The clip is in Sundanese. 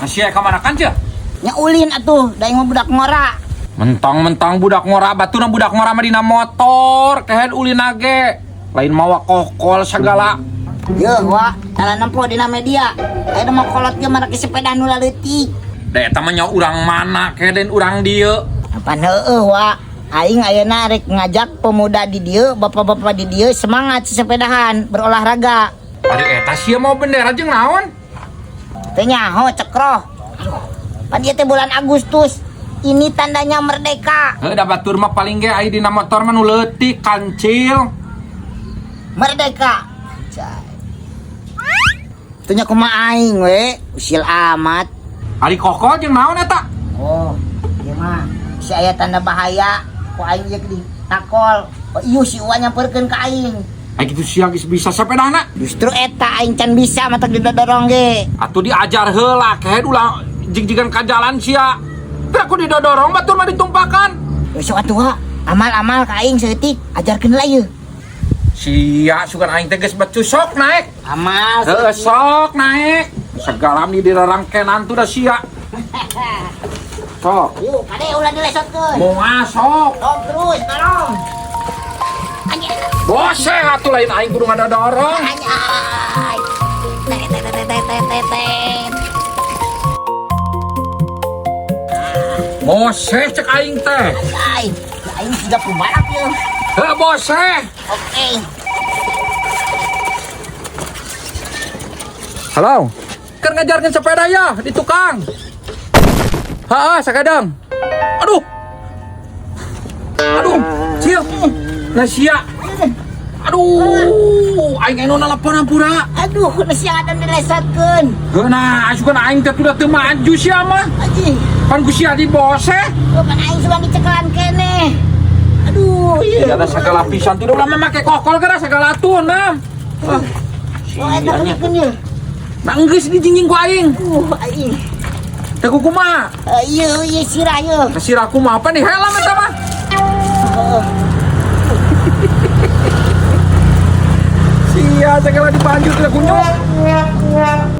Masih ka mana kan cia? Nya ulin atuh, da aing mah budak ngora. Mentang-mentang budak ngora baturna budak ngora mah dina motor, kehed ulin ge. Lain mawa kokol segala. Yeuh, wa, salah nempo dina media. Ayeuna mah kolot ge marake sepeda nu laleutik. Da eta mah nya urang mana keden urang dieu. Apan heueuh, wa. Aing ayeuna rek ngajak pemuda di dieu, bapak-bapak di dieu semangat sesepedahan, berolahraga. Ari eta sia mau bendera jeung naon? Teu nyaho cekroh. Pan ieu teh bulan Agustus. Ini tandanya merdeka. Heuh da batur mah paling ge aya dina motor mah nu leutik kancil. Merdeka. Cai. Teu nya kumaha aing we, usil amat. Ari kokol jeung naon eta? Oh, ieu mah si aya tanda bahaya ku aing ieu ditakol. Oh, ieu si Uwa nyamperkeun ka aing. Ai kitu sia geus bisa sepedana. Justru eta aing can bisa matak didodorong ge. Atuh diajar heula kehed ulah jigjigan ka jalan sia. Teu aku didodorong batur mah ditumpakan. Besok atuh wa, amal-amal ka aing saeutik, ajarkeun lah ieu. Sia sugan aing teh geus becus sok naik. Amal Heuh saeutik. sok naik. Segala di dirarangkenan tuh da sia. Sok. Yuk, kade ulah dilesotkeun. Moal sok. Tong terus, tolong. Anjay. Boseh atuh lain aing kudu ngadodorong. Anjay. Tet tet tet tet tet tet. Boseh cek aing teh. Anjay. Ya, aing siga pembalap yeuh. Heuh boseh. Oke. Halo. Keur ngajarkeun sepeda ya di tukang. Heeh, sakadang. Aduh. Aduh, sia. Nah sia. Aduh, aing anu nalapon hampura. Aduh, nu sia ngadan dilesotkeun. Heuh nah, asukan aing teh udah teu maju sia mah. Anjing. Pan ku sia di boseh. Oh, pan aing sugan dicekelan keneh. Aduh, ieu. Ya ada segala pisan tuh ulah make kokol geura segala tuh nah. Ah, Oh, eta sia nya. keun ieu. Nah geus dijingjing ku aing. Aing. Teh ku kumaha? Ieu ieu sirah ieu. Nah, sirah kumaha apa nih helm eta mah? Heeh. Sia segala dipanjut teh kunyuk.